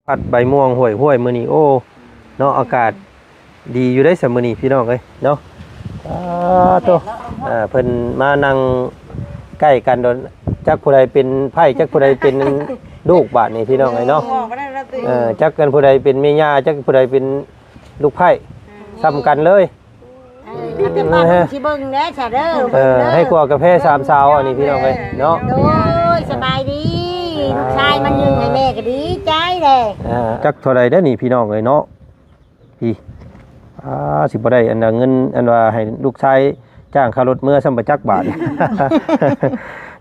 ພັດໃບມ່ວງຫ້ວຍໆ ມື້ນີ້ ໂອ້ ເນາະ ອາກາດດີຢູ່ເດ້ຊະມື້ນີ້ພີ່ນ້ອງເອີຍເນາະ. ອາ ໂຕ ເພິ່ນມານັ່ງໃກ້ກັນໂດນ ຈັກຜູ້ໃດເປັນໃພ້ ຈັກຜູ້ໃດເປັນລູກບາດນີ້ພີ່ນ້ອງເອີຍເນາະ. ເອີ ຈັກກັນຜູ້ໃດເປັນແມ່ຍ່າ ຈັກຜູ້ໃດເປັນລູກໃພ້ ສ່ຳກັນເລີຍ. ເອີ ເອົາແຕ່ປາກມັນຊິເບິ່ງແດ່ຊະເດີ. ເອີ ໃຫ້ກວດກາແຟສາມສາວອັນນີ້ພີ່ນ້ອງເອີຍເນາະ. ໂດຍ ສະບາຍດີ. ລູກຊາຍມັນຍື່ນໃຫ້ແມ່ກໍດີໃຈແຫຼະ. ອ່າ ຈັກເທົ່າໃດເດ້ນີ້ພີ່ນ້ອງເອີຍເນາະ. ພີ່ ອ່າ ຊິບໍ່ໄດ້ອັນເງິນ ອັນວ່າໃຫ້ລູກຊາຍຈ້າງຄ່າລົດເມືອຊ້ຳບໍ່ຈັກບາດ.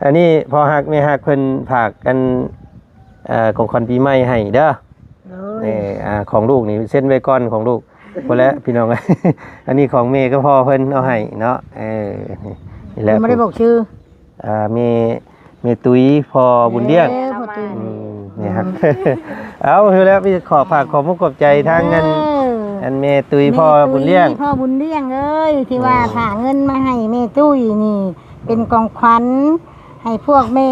ອັນນີ້ພໍ່ຮັກແມ່ຮັກເພິ່ນຝາກອັນ ເອີ ຂອງຂວັນປີໃໝ່ໃຫ້ເດີ. ໂດຍ ເອີ ອ່າ ຂອງລູກນີ້ເຊັນໄວ້ກ່ອນຂອງລູກພຸ້ນແຫຼະພີ່ນ້ອງ. ອັນນີ້ຂອງແມ່ກັບພໍ່ເພິ່ນເອົາໃຫ້ເນາະ. ເອີ ນີ້ແຫຼະ ຍັງບໍ່ໄດ້ບອກຊື່. ອ່າ ແມ່ ແມ່ຕຸ້ຍ ພໍ່ບຸນລ້ຽງ. ເອີ ພໍ່ຕຸ້ຍ. ອືມ ນີ້ຮັກ. ເອົາ ຄືແລ້ວ ຂໍຝາກຂອບມຸກຂອບໃຈທາງອັນ ເອີ ອັນແມ່ຕຸ້ຍ ພໍ່ບຸນລ້ຽງ. ແມ່ຕຸ້ຍ ພໍ່ບຸນລ້ຽງເອີຍ ທີ່ວ່າ ເອີ ຫາເງິນມາໃຫ້ແມ່ຕຸ້ຍນີ້ ເປັນຂອງຂວັນ ໃຫ້ພວກແມ່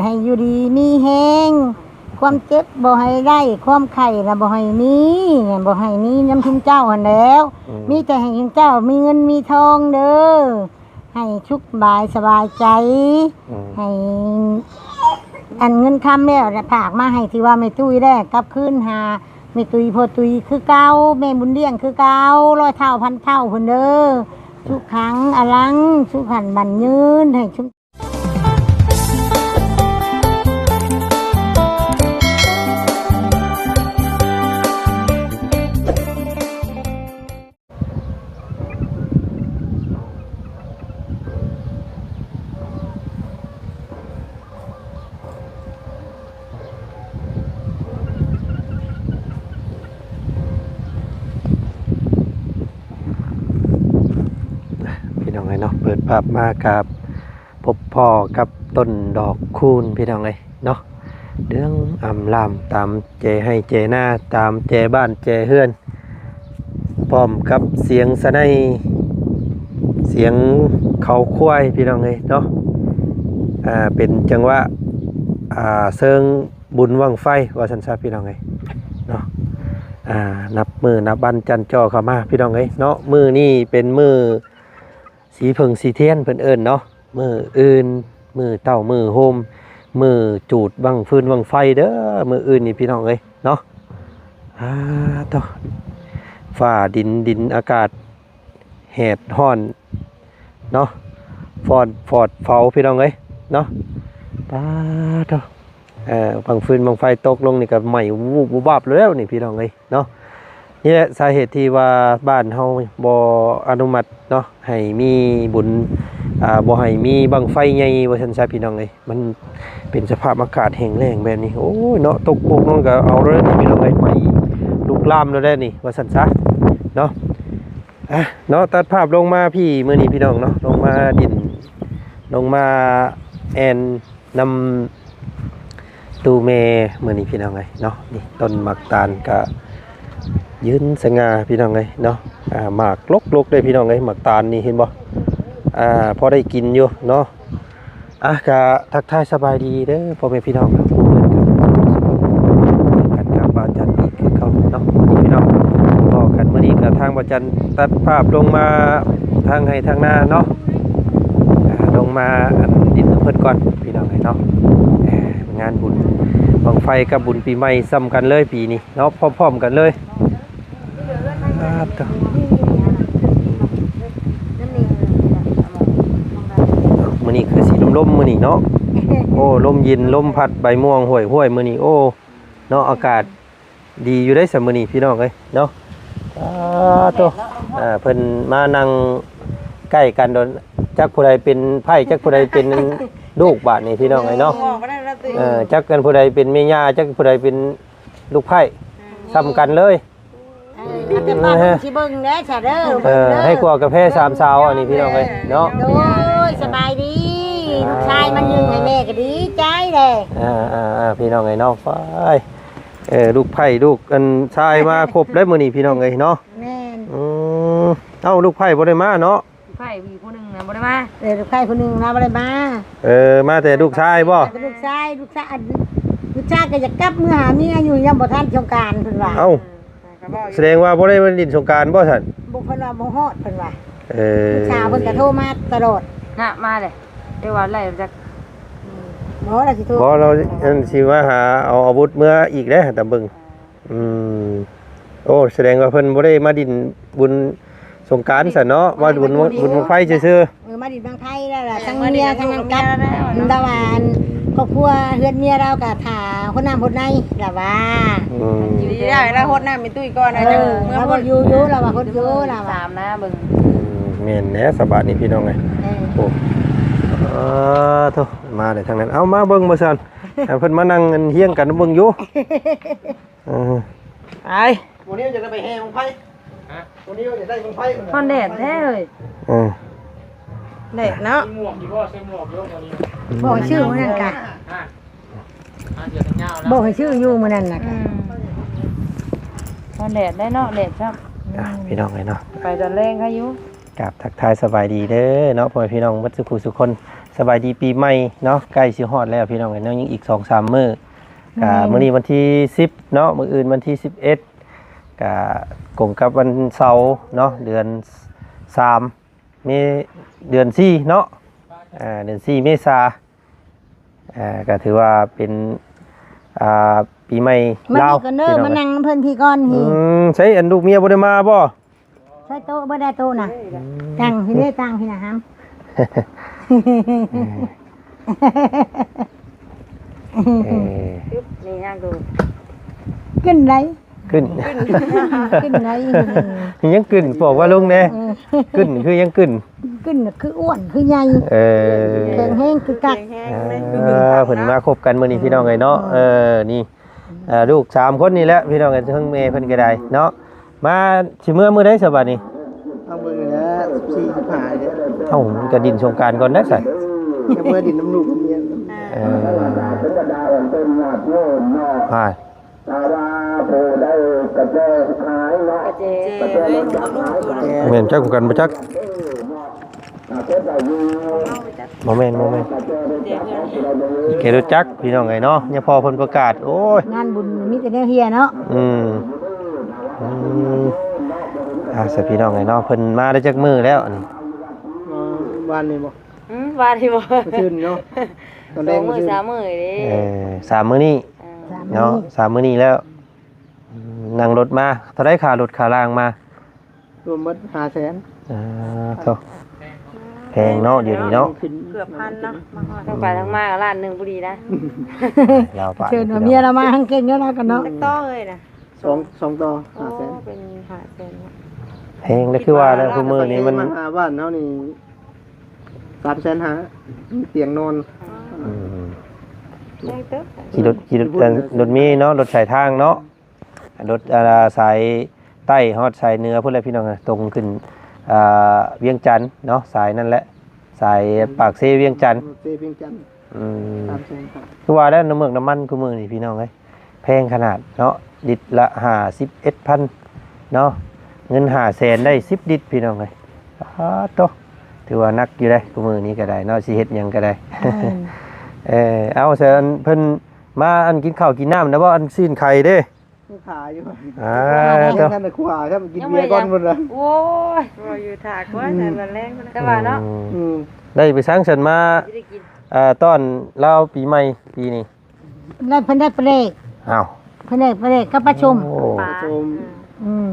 ໃຫ້ຢູ່ດີມີແຮງ ຄວາມເຈັບບໍ່ໃຫ້ໄດ້ ຄວາມໄຂ້ລະບໍ່ໃຫ້ມີ ບໍ່ໃຫ້ມີນຳຊຸມເຈົ້າຫັ້ນແຫຼ້ວ. ອືມ ມີແຕ່ໃຫ້ຊຸມເຈົ້າມີເງິນມີທອງເດີ ໃຫ້ສຸກບາຍສະບາຍໃຈ. ອືມ ໃຫ້ອັນເງິນຄຳແລ້ວລະຝາກມາໃຫ້ ທີ່ວ່າແມ່ຕຸ້ຍແລ້ວ ກັບຄືນຫາແມ່ຕຸ້ຍ ພໍ່ຕຸ້ຍຄືເກົ່າ ແມ່ບຸນລ້ຽງຄືເກົ່າ ຮ້ອຍເທົ່າພັນເທົ່າພຸ້ນເດີ. ສຸຂັງອະລັງ ສຸຂັນໝັ້ນຍືນ ໃຫ້ຊຸມ ພີ່ນ້ອງເອີຍເນາະ ເປີດພາບມາກັບ ພົບພໍ້ກັບຕົ້ນດອກຄູນ ພີ່ນ້ອງເອີຍເນາະ ເຫຼືອງອຳລາມຕາມແຈໄຮ່ແຈນາ ຕາມແຈບ້ານແຈເຮືອນ ພ້ອມກັບສຽງສະໄນ ສຽງເຂົາຄວາຍ ພີ່ນ້ອງເອີຍເນາະ. ອ່າ ເປັນຈັງຫວະ ອ່າ ເຊີງບຸນບັ້ງໄຟວ່າຊັ້ນຊະ ພີ່ນ້ອງເອີຍເນາະ. ອ່າ ນັບມື້ນັບວັນຈັນຈໍ່ເຂົ້າມາ ພີ່ນ້ອງເອີຍເນາະ. ມື້ນີ້ເປັນມື້ ສີເຜິ້ງສີທຽນເພິ່ນເອີ້ນເນາະ ມື້ອື່ນ ມື້ເຕົ້າ ມື້ໂຮມ ມື້ຈູດບັ້ງຟືນບັ້ງໄຟເດີ ມື້ອື່ນນີ້ພີ່ນ້ອງເອີຍເນາະ. ອາ ໂຕ ຟ້າດິນ ດິນອາກາດແດດຮ້ອນເນາະ ຟອດ ຟອດເຜົາ ພີ່ນ້ອງເອີຍເນາະ. ປາໂຕ ເອີ ບັ້ງຟືນບັ້ງໄຟຕົກລົງນີ້ກໍໄໝ້ວຸບໆວັບໆແລ້ວນີ້ ພີ່ນ້ອງເອີຍເນາະ. ນີ້ແຫຼະສາເຫດທີ່ວ່າບ້ານເຮົາບໍ່ອະນຸມັດເນາະ ໃຫ້ມີບຸນ ອ່າ ບໍ່ໃຫ້ມີບັ້ງໄຟໃຫຍ່ວ່າຊັ້ນຊະ ພີ່ນ້ອງເອີຍ. ມັນເປັນສະພາບອາກາດແຫ້ງແລ້ງແບບນີ້ ໂອ້ຍເນາະ ຕົກປຸກລົງກໍເອົາແລ້ວນີ້ ພີ່ນ້ອງເອີຍ ໄໝ້ລຸກລາມແລ້ວແຫຼະນີ້ ວ່າຊັ້ນຊະເນາະ. ອ່ະ ເນາະ ຕັດພາບລົງມາພີ້ມື້ນີ້ ພີ່ນ້ອງເນາະ ລົງມາດິນ ລົງມາແອ່ນ ນຳຕູ້ແມ່ມື້ນີ້ ພີ່ນ້ອງເອີຍເນາະ. ນີ້ຕົ້ນໝາກຕານກະຢືນສະຫງ່າ ພີ່ນ້ອງເອີຍເນາະ. ອ່າ ໝາກລົກໆເດ້ ພີ່ນ້ອງເອີຍ ໝາກຕານນີ້ ເຫັນບໍ່? ອ່າ ພໍໄດ້ກິນຢູ່ເນາະ. ອ່ະ ກະທັກທາຍສະບາຍດີເດີພໍ່ແມ່ພີ່ນ້ອງ ເຈີກັນກັບບ່າວຈັນອີກຄືເກົ່າເນາະ ພີ່ນ້ອງ. ພໍ້ກັນມື້ນີ້ກະທາງບ່າວຈັນຕັດພາບລົງມາທາງໄຮ່ທາງນາເນາະ. ອ່າ ລົງມາອັນດິນນຳເພິ່ນກ່ອນ ພີ່ນ້ອງເອີຍເນາະ. ເອີ ງານບຸນບັ້ງໄຟກັບບຸນປີໃໝ່ສ່ຳກັນເລີຍປີນີ້ເນາະ ພ້ອມໆກັນເລີຍ. ອ່າ ໂຕ ມື້ນີ້ຄືຊິລົມໆ ມື້ນີ້ເນາະ. ໂອ້ ລົມເຢັນ ລົມພັດໃບມ່ວງຫ້ວຍໆ ມື້ນີ້ ໂອ້ ເນາະ ອາກາດ ດີຢູ່ເດ້ຊະມື້ນີ້ພີ່ນ້ອງເອີຍເນາະ. ປາໂຕ ເອີ ເພິ່ນມານັ່ງໃກ້ກັນໂດນ ຈັກຜູ້ໃດເປັນໃພ້ ຈັກຜູ້ໃດເປັນລູກບາດນີ້ພີ່ນ້ອງເອີຍເນາະ. ເອີ ຈັກກັນຜູ້ໃດເປັນແມ່ຍ່າ ຈັກຜູ້ໃດເປັນລູກໃພ້ ສ່ຳກັນເລີຍ. ເອີ ເອົາແຕ່ປາກມັນຊິເບິ່ງແດ່ຊະເດີ. ເອີ ໃຫ້ກວດກາແຟສາມສາວອັນນີ້ພີ່ນ້ອງເອີຍເນາະ. ໂດຍ ສະບາຍດີ. ລູກຊາຍມັນຍື່ນໃຫ້ແມ່ກໍດີໃຈແຫຼະ. ອ່າໆໆ ພີ່ນ້ອງເອີຍເນາະ. ໄປ ເອີ ລູກໃພ້ລູກອັນຊາຍມາຄົບແລ້ວມື້ນີ້ພີ່ນ້ອງເອີຍເນາະ. ແມ່ນ. ອືມ ເອົ້າ ລູກໃພ້ບໍ່ໄດ້ມາເນາະ. ລູກໃພ້ອີກຜູ້ໜຶ່ງນະບໍ່ໄດ້ມາ. ເອີ ລູກໃພ້ຜູ້ໜຶ່ງນະບໍ່ໄດ້ມາ. ເອີ ມາແຕ່ລູກຊາຍບໍ່? ມາແຕ່ລູກຊາຍ ລູກຊາຍ ອັນ ລູ ຊາດກໍຢາກກັບເມືອຫາເມຍຢູ່ ຍັງບໍ່ທັນສົງການເພິ່ນວ່າ. ເອົ້າ ສະແດງວ່າບໍ່ໄດ້ມາຫຼິ້ນສົງການບໍ່ຊັ້ນ? ບໍ່ ເພິ່ນວ່າບໍ່ຮອດເພິ່ນວ່າ. ເອີ ຜູ້ສາວເພິ່ນກໍໂທມາຕະຫຼອດ. ນະ ມາເດ້ ເອີ ວ່າໄລ່ຈັກ ບໍ່ລະຊິໂທ ບໍ່ ລາວອັນຊິມາຫາເອົາອາວຸດເມືອອີກເດ້ ຕາມເບິ່ງ. ອືມ ໂອ້ ສະແດງວ່າເພິ່ນບໍ່ໄດ້ມາຫຼິ້ນບຸນສົງການຊັ້ນເນາະ ມາບຸນ ບຸນບັ້ງໄຟຊື່ໆ. ເອີ ມາດິນບາງໄພແລ້ວລະ ທັງເມຍທັງນັ້ນກັບ ແຕ່ວ່າອັນຄອບຄົວເຮືອນເມຍລາວກະຖ້າຫົດນ້ຳຫົດໃນລະວ່າ. ອືມ ດີແລ້ວລາວຫົດນ້ຳແມ່ຕຸ້ຍກ່ອນນະ ເອີ ຈັ່ງເມືອພຸ້ນ. ຢູ່ຢູ່ລາວວ່າຫົດຢູ່ລາວວ່າ ສາມນາເບິ່ງ. ອືມ ແມ່ນແຫຼະສະບາດນີ້ພີ່ນ້ອງເອີຍ. ເອີ ໂອ້ ເອີ ໂທ້ ມາໄດ້ທາງນັ້ນ ເອົາມາເບິ່ງບໍ່ຊັ້ນ ໃຫ້ເພິ່ນມານັ່ງຮຽງກັນເບິ່ງຢູ່. ເອີ ໄປ ມື້ນີ້ຈະໄດ້ໄປແຫ່ບັ້ງໄຟ. ຮະ? ມື້ນີ້ຈະໄດ້ບັ້ງໄຟ. ຮ້ອນແດດແທ້ເອີຍ. ເອີ ແດດເນາະ. ມີໝວກຢູ່ບໍ່? ໃສ່ໝວກຢູ່ມື້ນີ້. ບໍ່ໃຫ້ຊື້ມື້ນັ້ນກະ ຮະ? ບໍ່ໃຫ້ຊື້ຢູ່ມື້ນັ້ນນະ. ອືມ ຮ້ອນແດດໄດ໋ເນາະ ແດດຊ້ຳ. ອ່ະ ພີ່ນ້ອງເອີຍເນາະ ໄປຕອນແລງໃຄຢູ່. ກາບທັກທາຍສະບາຍດີເດີເນາະ ພໍ່ແມ່ພີ່ນ້ອງເບິດສູ່ຜູ້ສູ່ຄົນ. ສະບາຍດີປີໃໝ່ເນາະ ໃກ້ຊິຮອດແລ້ວພີ່ນ້ອງເອີຍເນາະ ຍັງອີກສອງສາມມື້. ກະ ແມ່ນ ມື້ນີ້ວັນທີສິບເນາະ ມື້ອື່ນວັນທີສິບເອັດ ກະກົງກັບວັນເສົາເນາະ ເດືອນສາມ ເມ ເດືອນສີ່ເນາະ ອ່າ ເດືອນສີ່ເມສາ. ອ່າ ກະຖືວ່າເປັນ ອ່າ ປີໃໝ່ລາວ ມານີ້ກ່ອນເດີ ພີ່ນ້ອງ ມານັ່ງນຳເພິ່ນພີ້ກ່ອນພີ້. ອືມ ໃສ ອັນລູກເມຍບໍ່ໄດ້ມາບໍ່? ໃສ່ໂຕະ ບໍ່ໄດ້ໂຕະນະ. ອືມ ຕັ້ງພີ້ເດີ ຕັ້ງພີ້ນະຫຳ. ເອີ ເອີ ນີ້ຍັງດູ ຂຶ້ນໄດ໋ ຂຶ້ນ ຂຶ້ນໄດ໋. ຍັງຂຶ້ນ ບອກວ່າລົງແດ່. ເອີ ຂຶ້ນຄືຍັງຂຶ້ນ ຂຶ້ນຄືອ້ວນຄືໃຫຍ່. ເອີ ແຂງແຮງຄືກັກ. ເອີ ເພິ່ນມາຄົບກັນມື້ນີ້ ອືມ ພີ່ນ້ອງເອີຍເນາະ. ອືມ ເອີ ນີ້ ອ່າ ລູກສາມຄົນນີ້ແຫຼະພີ່ນ້ອງເອີຍ ເທິງແມ່ເພິ່ນກໍໄດ້ເນາະ. ມາຊິເມືອມື້ໃດຊະບາດນີ້? ເອົາເບິ່ງແລ້ວ ສິບສີ່ ສິບຫ້າເດ້. ເອົ້າ ມັນກໍຫຼິ້ນສົງການກ່ອນໄດ໋ຊະ ຈະເມືອຫຼິ້ນນຳລູກນຳເມຍ. ເອີ ອ່າ ແມ່ນຈັກກັນບໍ່ຈັກ. ບໍ່ແມ່ນ ບໍ່ແມ່ນ ແກລົດຈັກພີ່ນ້ອງເອີຍເນາະ. ຍາພໍ່ເພິ່ນປະກາດ ໂອ້ຍ ງານບຸນມີແຕ່ແນວເຮຍເນາະ. ອືມ ອືມ ອ່າ ຊະພີ່ນ້ອງເອີຍເນາະ ເພິ່ນມາໄດ້ຈັກມື້ແລ້ວອັນນີ້? ມາວານນີ້ບໍ່? ອືມ ວານນີ້ບໍ່? ມື້ຊືນເນາະ ຕອນແລງ ສອງມື້ ມື້ຊືນ ສາມມື້ເດ້. ເອີ ສາມມື້ນີ້ ເອີ ເນາະ ສາມມື້ນີ້ແລ້ວ. ອືມ ນັ່ງລົດມາ ເທົ່າໃດຄ່າລົດຄ່າລາງມາ? ລວມເບິດຫ້າແສນ. ອ່າ ໂທ້ ແພງເນາະ ດຽວນີ້ເນາະ ເກືອບພັນເນາະ. ມາຮອດ ທັງໄປທັງມາລ້ານໜຶ່ງພໍດີນະ. ລາວປານ ເຊີນວ່າເມຍລາວມາຫັ້ນເກັ່ງແລ້ວນະກັນເນາະ. ຈັກຕໍ່ເອີຍນະ? ສອງ ສອງຕໍ່ ໂອ້ ຫ້າແສນ ເປັນຫ້າແສນເນາະ. ແພງເດ້ ຄືວ່າແລ້ວ ແຕ່ວ່າ ຄູ່ມື້ນີ້ມັນ ມາຫາບ້ານເຮົານີ້ ສາມແສນຫ້າ ຕຽງນອນ. ອືມ ອືມ ແພງເຕີບ. ຂີ່ລົດ ຂີ່ລົດ ເອີ ລົດເມເນາະ ລົດສາຍທາງເນາະ. ລົດ ອ່າ ສາຍໃຕ້ຮອດສາຍເໜືອພຸ້ນແຫຼະພີ່ນ້ອງ ຕົງຂຶ້ນ ອ່າ ວຽງຈັນເນາະ ສາຍນັ້ນແຫຼະ ສາຍປາກເຊວຽງຈັນ. ປາກເຊວຽງຈັນ. ອືມ ສາມແສນ. ຄືວ່າແລ້ວ ນ້ຳເມືອກນ້ຳມັນຄູ່ມື້ນີ້ພີ່ນ້ອງເອີຍ ແພງຂະໜາດເນາະ ລິດລະຫ້າສິບເອັດພັນເນາະ ເງິນຫ້າແສນໄດ້ສິບລິດພີ່ນ້ອງເອີຍ. ປາດໂທ້ ຖືວ່າໜັກຢູ່ເດ້ ຄູ່ມື້ນີ້ກໍໄດ້ເນາະ ຊິເຮັດຫຍັງກໍໄດ້. ແມ່ນ. ເອີ ເອົາ ຊັ້ນເພິ່ນມາ ອັນ ກິນເຂົ້າກິນນ້ຳນະບໍ່? ອັນ ຊີ້ນໄກ່ເດ້. ຂາຍຢູ່. ອ່າ ຍັງບໍ່ທັນໄດ້ຂວາຊ້ຳ ກິນເບຍກ່ອນພຸ້ນລະ. ໂອ້ຍ ບໍ່ຢູ່ຖ້າກ່ອນ ອືມ ແຕ່ວັນແລງພຸ້ນນະ ແຕ່ວ່າເນາະ. ອືມ ອືມ ໄດ້ໄປສັງສັນມາ ຊິໄດ້ກິນ ເອີ ຕ້ອນລາວປີໃໝ່ປີນີ້. ໄດ້ ເພິ່ນໄດ້ປາແດກ. ອ້າວ ເພິ່ນໄດ້ປາແດກກັບປາຊົມ. ໂອ້ ປາຊົມ. ອືມ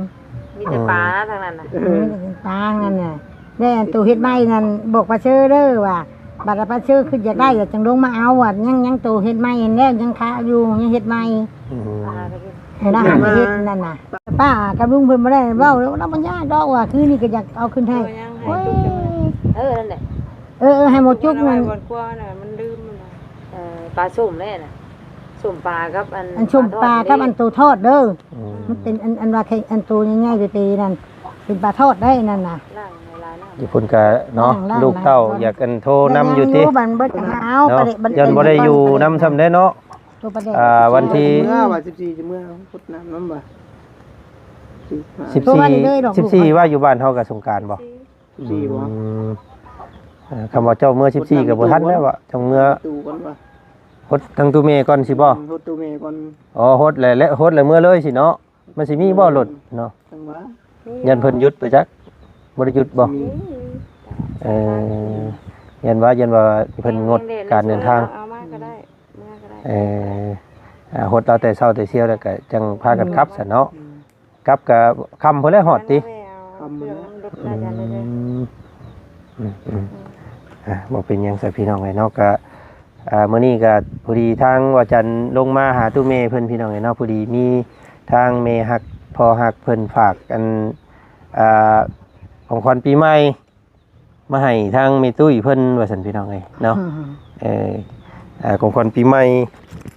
ມີແຕ່ປານະ ອືມ ທາງນັ້ນນະ. ເອີ ມີແຕ່ປານັ້ນນະ. ແລ້ວອັນໂຕເຮັດໃໝ່ນັ້ນ ບອກປາເຊີເດີວ່າ ບັດວ່າປາເຊີຄິດຢາກໄດ້ ຈັ່ງລົງມາເອົາ. ວ່າຍັງ ຍັງໂຕເຮັດໃໝ່ຫັ້ນແຫຼະ ຍັງຄາຢູ່ ຍັງເຮັດໃໝ່. ອືມ ໃຫ້ລາວຫາໄປເຮັດນັ້ນນະ. ປ້າກັບລຸງເພິ່ນບໍ່ໄດ້ເວົ້າ ລາວບໍ່ຍາກດອກ ວ່າຄືນີ້ກໍຢາກເອົາຂຶ້ນໃຫ້. ໂອ້ຍ ເອີ ນັ້ນແຫຼະ. ເອີ ເອີ ໃຫ້ໝໍຈຸກນັ້ນ ບ່ອນຄົວນະ ມັນລືມນະ. ເອີ ປາສົ້ມແຫຼະນະ ສົ້ມປາກັບອັນ ອັນສົ້ມປາກັບອັນໂຕທອດເດີ. ອືມ ມັນເປັນອັນ ອັນວ່າ ອັນໂຕໃຫຍ່ໆ ເປໆ ນັ້ນ ເປັນປາທອດໄດ໋ນັ້ນນະ. ລ້າງໃຫ້ຫຼາຍນ້ຳ ຢູ່ພຸ້ນກະເນາະ ລ້າງ ລ້າງ ລູກເຕົ້າ ລ້າງ ຢາກອັນໂທນຳຢູ່ຕິ ບັນເບິດຫາວ ເນາະ ປາເດກ ຢ້ານບໍ່ໄດ້ຢູ່ນຳຊ້ຳເດ້ເນາະ. ໂຕປາແດກ ອ່າ ວັນທີ ເມື່ອວ່າສິບສີ່ຈະເມື່ອ ພຸດນ້ຳນຳວ່າ ສິບສີ່ ສິບສີ່ວ່າຢູ່ບ້ານເຮົາກະສົງການບໍ່? ສິບສີ່ບໍ່? ອືມ ເອີ ຄຳວ່າເຈົ້າເມື່ອສິບສີ່ກໍບໍ່ທັນແລ້ວ ວ່າຕ້ອງເມື່ອ ປະຕູກ່ອນວ່າ ຫົດທາງຕູ້ແມ່ກ່ອນຊິບໍ່? ອືມ ຫົດຕູ້ແມ່ກ່ອນ. ອໍ ຫົດແລ້ວ ແລະ ຫົດແລ້ວເມືອເລີຍຊິເນາະ. ມັນຊິມີບໍ່ລົດເນາະ? ຈັ່ງວ່າ ຢ້ານເພິ່ນຢຸດໄປຈັກ ບໍ່ໄດ້ຢຸດບໍ່? ມີ ເອີ ຢ້ານວ່າ ຢ້ານວ່າເພິ່ນງົດການເດີນທາງ. ເອົາມາກໍໄດ້ ເມືອກໍໄດ້. ເອີ ອ່າ ຫົດລາວແຕ່ເຊົ້າແຕ່ຊຽວແລ້ວກໍຈັ່ງພາກັນກັບຊັ້ນເນາະ. ອືມ ກັບກໍຄ່ຳພຸ້ນແຫຼະຮອດຕິ? ຄ່ຳພຸ້ນແຫຼະ. ອືມ ອືມ ອືມ ອ່າ ບໍ່ເປັນຫຍັງຊະພີ່ນ້ອງເອີຍເນາະ. ກໍ ອ່າ ມື້ນີ້ກໍພໍດີທາງວາຈັນລົງມາຫາຕູ້ແມ່ເພິ່ນ ພີ່ນ້ອງເອີຍເນາະ. ພໍດີມີທາງແມ່ຮັກພໍ່ຮັກເພິ່ນຝາກອັນ ອ່າ ຂອງຂວັນປີໃໝ່ ມາໃຫ້ທາງແມ່ຕຸ້ຍເພິ່ນວ່າຊັ້ນ ພີ່ນ້ອງເອີຍເນາະ. ເອີ ອ່າ ຂອງຂວັນປີໃໝ່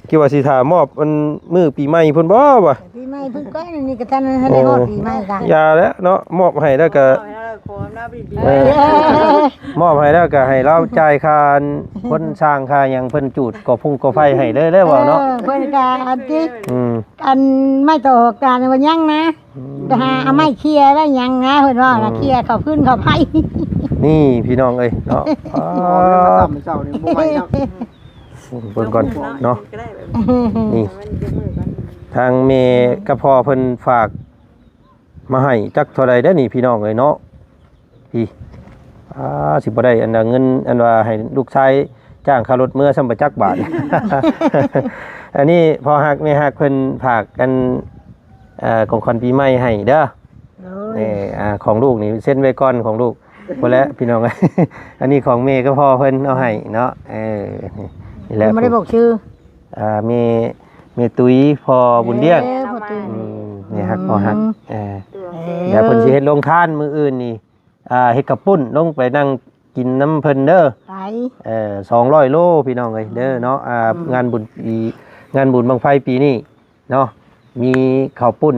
ຄິດວ່າຊິຖ້າມອບອັນມື້ປີໃໝ່ພຸ້ນບໍ່ວະ? ປີໃໝ່ເພິ່ນກໍ ນີ້ກໍທັນ ເອີ ທັນໄດ້ຮອດປີໃໝ່ກະ ຢ່າແລ້ວເນາະ. ມອບໃຫ້ແລ້ວກໍ ເອີ ມອບໃຫ້ແລ້ວກໍໃຫ້ລາວຈ່າຍຄ່າຄົນສ້າງຄ່າຫຍັງ ເພິ່ນຈູດກໍພຸ້ງກໍໄຟໃຫ້ເລີຍ ແລ້ວເວົ້າເນາະ. ເອີ ເພິ່ນກໍອັນຕິ ອືມ ອັນໄມ້ຕໍ່ການວ່າຍັງນະ ອືມ ໄປຫາເອົາໄມ້ເຄຍໄວ້ຫຍັງນະ ເພິ່ນເວົ້ານະ. ອືມ ເຄຍເຂົ້າຟືນເຂົ້າໄຟ. ນີ້ພີ່ນ້ອງເອີຍເນາະ. ອໍ ມາຊ້ຳເຊົ້ານີ້ບໍ່ໄໝເນາະ. ເບິ່ງກ່ອນເນາະ. ນີ້ ທາງແມ່ກັບພໍ່ເພິ່ນຝາກມາໃຫ້ ຈັກເທົ່າໃດເດ້ນີ້ ພີ່ນ້ອງເອີຍເນາະ. ພີ່ ອ່າ ຊິບໍ່ໄດ້ອັນເງິນ ອັນວ່າໃຫ້ລູກຊາຍຈ້າງຄ່າລົດເມືອຊ້ຳປະຈັກບາດ. ອັນນີ້ພໍ່ຮັກແມ່ຮັກເພິ່ນຝາກອັນ ເອີ ຂອງຂວັນປີໃໝ່ໃຫ້ເດີ. ໂດຍ ເອີ ອ່າ ຂອງລູກນີ້ເຊັນໄວ້ກ່ອນ ຂອງລູກພຸ້ນແຫຼະ ພີ່ນ້ອງ. ອັນນີ້ຂອງແມ່ກັບພໍ່ເພິ່ນເອົາໃຫ້ເນາະ. ເອີ ນີ້ແຫຼະ ຍັງບໍ່ໄດ້ບອກຊື່. ອ່າ ແມ່ ແມ່ຕຸ້ຍ ພໍ່ບຸນລ້ຽງ. ເອີ ພໍ່ຕຸ້ຍ. ອືມ ແມ່ຮັກ ອືມ ພໍ່ຮັກ. ເອີ ເອີ ດຽວເພິ່ນຊິເຮັດໂຮງທານມື້ອື່ນນີ້ ອ່າ ເຮັດເຂົ້າປຸ້ນ ລົງໄປນັ່ງກິນນຳເພິ່ນເດີ. ໄປ ເອີ ສອງຮ້ອຍໂລ ພີ່ນ້ອງເອີຍເດີເນາະ. ອ່າ ອືມ ງານບຸນປີ ງານບຸນບັ້ງໄຟປີນີ້ເນາະ ມີເຂົ້າປຸ້ນ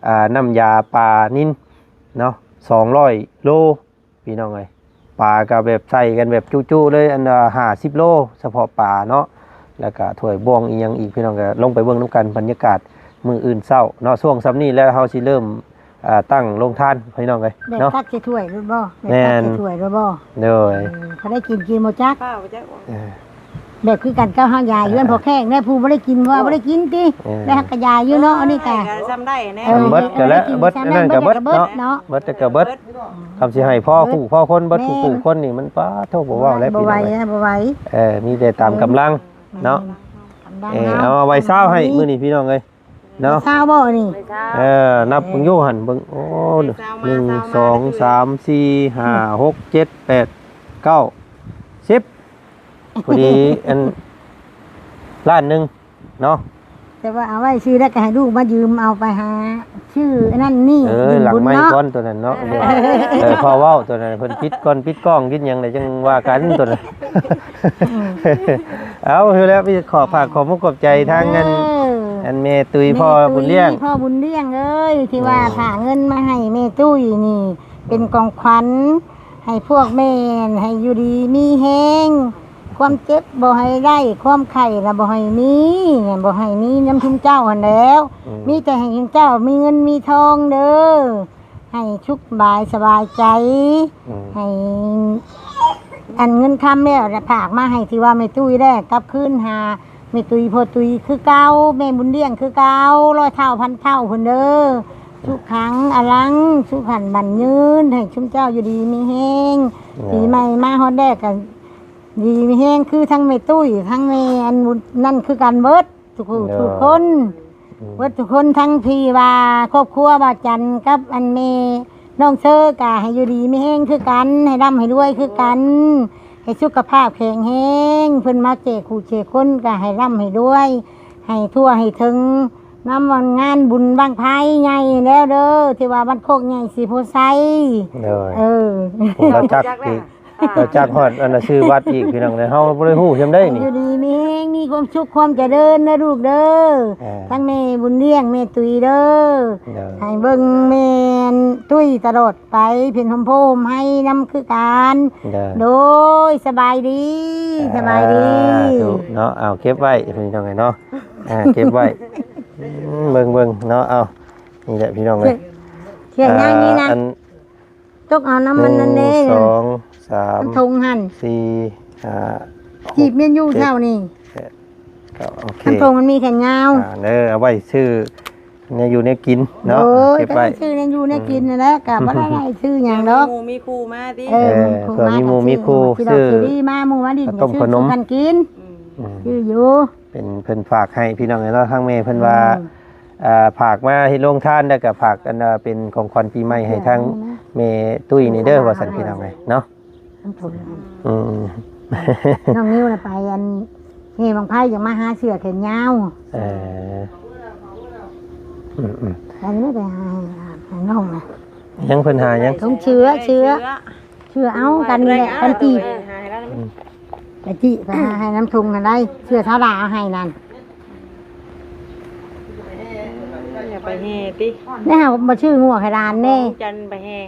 ອ່າ ນ້ຳຢາປານິນເນາະ ສອງຮ້ອຍໂລ ພີ່ນ້ອງເອີຍ. ປາກໍແບບໃສ່ກັນແບບຈຸໆເລີຍ ອັນວ່າຫ້າສິບໂລ ສະເພາະປາເນາະ. ແລ້ວກໍຖ້ວຍບ່ວງອີ່ຫຍັງອີກ ພີ່ນ້ອງກໍລົງໄປເບິ່ງນຳກັນ ບັນຍາກາດມື້ອື່ນເຊົ້າເນາະ. ຊ່ວງສ່ຳນີ້ແລ້ວເຮົາຊິເລີ່ມ ອ່າ ຕັ້ງໂຮງທານ ພີ່ນ້ອງເອີຍ ແບບ ເນາະ ຕັກໃສ່ຖ້ວຍໂລດບໍ່? ແມ່ນ ຕັກໃສ່ຖ້ວຍໂລດບໍ່? ໂດຍ ເອີ ເຂົາໄດ້ກິນ ກິນບໍ່ຈັກ ເອີ ແບບຄືກັນກັບເຮົາຢາຍເຮືອນ ເອີ ພໍ່ແຂກແດ່ ຜູ້ບໍ່ໄດ້ກິນວ່າ ເອີ ບໍ່ໄດ້ກິນຕິ. ເອີ ແລ້ວເຮົາກໍຢາຍຢູ່ເນາະ. ເອີ ອັນນີ້ກໍ ເອີ ສ່ຳໃດແນ່ ເອີ ເບິດກໍແລ້ວ ເບິດອັນນັ້ນກໍເບິດເນາະ ເບິດແລ້ວກໍເບິດ. ຄຳຊິໃຫ້ພໍຄູ່ພໍຄົນ ເບິດ ແມ່ນ ຄູ່ຄົນນີ້ ມັນປາດໂທ້ ບໍ່ເວົ້າແລ້ວ ບໍ່ໄຫວ ພີ່ນ້ອງເອີຍ ບໍ່ໄຫວ. ເອີ ມີແຕ່ຕາມກຳລັງເນາະ. ແມ່ນ ກຳລັງ ເອີ ເຮົາເນາະ ເອົາໄວ້ຊາວໃຫ້ມື້ນີ້ ພີ່ນ້ອງເອີຍ. ເນາະ ຊາວບໍ່ນີ້? ເອີ ນັບເບິ່ງຢູ່ຫັ້ນ ເບິ່ງ ໂອ້ ໜຶ່ງ ສອງ ສາມ ສີ່ ຫ້າ ຫົກ ເຈັດ ແປດ ເກົ້າ ສິບ ພໍດີ ອັນ ລ້ານໜຶ່ງເນາະ. ແຕ່ວ່າເອົາໄວ້ຊື່ ແລ້ວກໍໃຫ້ລູກມາຢືມເອົາໄປຫາຊື້ອັນນັ້ນນີ້ ເອີ ຫຼັງໄມ້ກ່ອນ ຕົວນັ້ນເນາະ. ເອີ ເອີ ພໍເວົ້າຕົວນັ້ນ ເພິ່ນປິດກ່ອນ ປິດກ້ອງ ປິດຫຍັງ ແລ້ວຈັ່ງວ່າກັນຕົວນັ້ນ. ເອົາ ຄືແລ້ວ ຂໍຝາກຂອບມຸກຂອບໃຈທາງອັນ ເອີ ອັນແມ່ຕຸ້ຍ ພໍ່ບຸນລ້ຽງ ພໍ່ບຸນລ້ຽງເອີຍ ທີ່ວ່າ ເອີ ຝາກເງິນມາໃຫ້ແມ່ຕຸ້ຍນີ້ ເປັນຂອງຂວັນໃຫ້ພວກແມ່ ໃຫ້ຢູ່ດີມີແຮງ ຄວາມເຈັບບໍ່ໃຫ້ໄດ້ ຄວາມໄຂ້ລະບໍ່ໃຫ້ມີ ບໍ່ໃຫ້ມີນຳຊຸມເຈົ້າຫັ້ນແຫຼ້ວ. ອືມ ມີແຕ່ໃຫ້ຊຸມເຈົ້າມີເງິນມີທອງເດີ ໃຫ້ສຸກບາຍສະບາຍໃຈ ອືມ ໃຫ້ອັນເງິນຄຳແມ່ນແຫຼະຝາກມາໃຫ້ ທີ່ວ່າແມ່ຕຸ້ຍແຫຼະ ກັບຄືນຫາແມ່ຕຸ້ຍພໍ່ຕຸ້ຍຄືເກົ່າ ແມ່ບຸນລ້ຽງຄືເກົ່າ ຮ້ອຍເທົ່າພັນເທົ່າພຸ້ນເດີ. ສຸຂັງອະລັງ ສຸຂັນໝັ້ນຍືນ ໃຫ້ຊຸມເຈົ້າຢູ່ດີມີແຮງ ເອີ ປີໃໝ່ມາຮອດແລ້ວກໍດີມີແຮງ ຄືທັງແມ່ຕຸ້ຍ ທັງແມ່ອັນບຸນນັ້ນຄືກັນເບິດ ທຸກຜູ້ ເອີ ທຸກຄົນ ອືມ ເບິດທຸກຄົນ ທັງທີ່ວ່າຄອບຄົວບ່າວຈັນກັບອັນແມ່ນ້ອງເຊີ ກະໃຫ້ຢູ່ດີມີແຮງຄືກັນ ໃຫ້ລ່ຳໃຫ້ລວຍຄືກັນ ໃຫ້ສຸຂະພາບແຂງແຮງ ເພິ່ນມາແຈກຄູ່ແຈກຄົນ ກະໃຫ້ລ່ຳໃຫ້ລວຍ ໃຫ້ທົ່ວໃຫ້ເຖິງ ນຳວັນງານບຸນບັ້ງໄຟໃຫຍ່ແລ້ວເດີ ທີ່ວ່າວັດໂຄກໃຫຍ່ສີໂພໄຊ ໂດຍ ເອີ ຜູ້ລາວຈັກອີກ ລາວຈັກຮອດອັນນ່າ ຊື່ວັດອີກ ພີ່ນ້ອງເອີຍ ເຮົາບໍ່ໄດ້ຮູ້ຊຳໃດນີ້. ຢູ່ດີມີແຮງ ມີຄວາມສຸກຄວາມຈະເລີນເດີລູກເດີ ເອີ ທັງແມ່ບຸນລ້ຽງ ແມ່ຕຸ້ຍເດີ ໂດຍ ໃຫ້ເບິ່ງແມ່ຕຸ້ຍຕະຫຼອດໄປ ເປັນຮົ່ມໂພຮົ່ມໄຮນຳຄືກັນ ໂດຍ ໂດຍ ສະບາຍດີ ສາທຸ ສະບາຍດີເນາະ. ເອົາເກັບໄວ້ ພີ່ນ້ອງເອີຍເນາະ ອ່າ ເກັບໄວ້ ອືມ ເບິ່ງໆເນາະ. ເອົາ ນີ້ແຫຼະ ພີ່ນ້ອງເອີຍ ເຄຍ ເຄຍ ອ່າ ນີ້ນະ ອັນ ຕົກເອົານ້ຳມັນນັ້ນເດ້ ໜຶ່ງ ສອງ ສາມ ມັນຖົງຫັ້ນ ສີ່ ຫ້າ ຈີບແມ່ນຢູ່ເຊົ້ານີ້ ຫົກ ເຈັດ ແປດ ກໍໂອເຄ ຄັນຖົງມັນມີແຂນຍາວ ອ່າ ເດີ ເອົາໄວ້ຊື້ແນວຢູ່ແນວກິນເນາະ ໂດຍ ເກັບໄວ້ ກໍຊື້ແນວຢູ່ແນວກິນ ອືມ ນັ້ນແຫຼະ ກໍບໍ່ໄດ້ຊື້ຫຍັງດອກ ມີໝູ່ມີຄູ່ມາຕິ ເອີ ເອີ ເອີ ເພື່ອມີໝູ່ມີຄູ່ ຊື້ດອກຊື້ດີມາ ໝູ່ມາດິນ ເອົາຕົ້ມ ກໍຊື້ ຂະໜົມ ຊື້ກັນກິນ ອືມ ອືມ ຊື້ຢູ່ ເປັນເພິ່ນຝາກໃຫ້ພີ່ນ້ອງເອີຍເນາະ ທາງແມ່ເພິ່ນວ່າ ອືມ ເອີ ຝາກມາເຮັດໂຮງທານ ແລ້ວກໍຝາກອັນວ່າເປັນຂອງຂວັນປີໃໝ່ໃຫ້ທາງແມ່ຕຸ້ຍນີ້ເດີ ວ່າຊັ້ນພີ່ນ້ອງເອີຍເນາະ ອືມ ນ້ອງນິວນະໄປອັນແຫ່ບັ້ງໄຟ ຢາກມາຫາເສື້ອແຂນຍາວ ເອີ ອືມໆ ອັນນີ້ໄປຫາ ຫານ້ອງນະ ຍັງ ເພິ່ນຫາຍັງ ຖົງເສື້ອ ເສື້ອ ເສື້ອ ເສື້ອເອົາກັນນີ້ແຫຼະ ກັນຈີບ ເອີ ຫາໃຫ້ລາວນຳ ອືມ ໄປຈີບ ໄປຫາໃຫ້ນຳຖົງຫັ້ນໄດ໋ ເສື້ອຊາວລາວເອົາໃຫ້ນັ້ນ ເອີ ຢ່າໄປແຫ່ຕິ ແລ້ວເຮົາບໍ່ຊື້ໝວກໃຫ້ຫຼານແດ່ ຈັນໄປແຫ່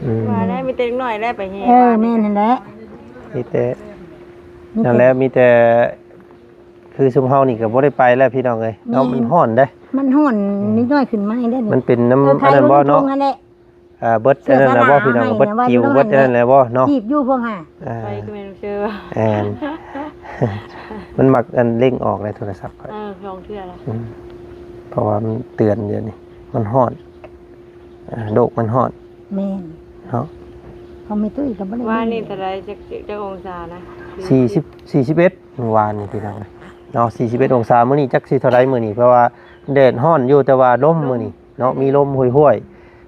ອືມ ວ່າໄດ້ ມີແຕ່ເດັກນ້ອຍແຫຼະໄປແຫ່ ເອີ ແມ່ນຫັ້ນແຫຼະ ມີແຕ່ ມີແຕ່ ນັ້ນແຫຼະ ມີແຕ່ ຄືຊຸມເຮົານີ້ກໍບໍ່ໄດ້ໄປແລ້ວພີ່ນ້ອງເອີຍເນາະ ແມ່ນ ມັນຮ້ອນເດ້ ມັນຮ້ອນ ອືມ ນິດໜ້ອຍຂຶ້ນມາເດ້ ມັນເປັນນຳ ເອີ ອັນນັ້ນບໍ່ເນາະ ໄປເບິ່ງທົ່ງຫັ້ນແຫຼະ ອ່າ ເບິດອັນນັ້ນແຫຼະບໍ່ພີ່ນ້ອງ ເບິດຈິວ ເບິດອັນນັ້ນແຫຼະບໍ່ເນາະ ຈີບຢູ່ພວກຫາ ອ່າ ໄປຄືແມ່ນເຊີ ແມ່ນ ມັນມັກອັນເລັ່ງອອກໃນໂທລະສັບຂ້ອຍ ເອີ ສອງເທື່ອແລ້ວ ອືມ ເພາະວ່າມັນເຕືອນດຽວນີ້ ມັນຮ້ອນ ອ່າ ໂລກມັນຮ້ອນ ແມ່ນ ເນາະ ຂອງແມ່ຕຸ້ຍກໍບໍ່ໄດ້ ວານນີ້ເທົ່າໃດ ຈັກ ຈັກອົງສານະ ສີ່ສິບ ສີ່ສິບເອັດ ມື້ວານນີ້ພີ່ນ້ອງເນາະ ສີ່ສິບເອັດອົງສາ ມື້ນີ້ຈັກຊິເທົ່າໃດມື້ນີ້ ເພາະວ່າແດດຮ້ອນຢູ່ ແຕ່ວ່າລົມມື້ນີ້ເນາະ ມີລົມຫ້ວຍ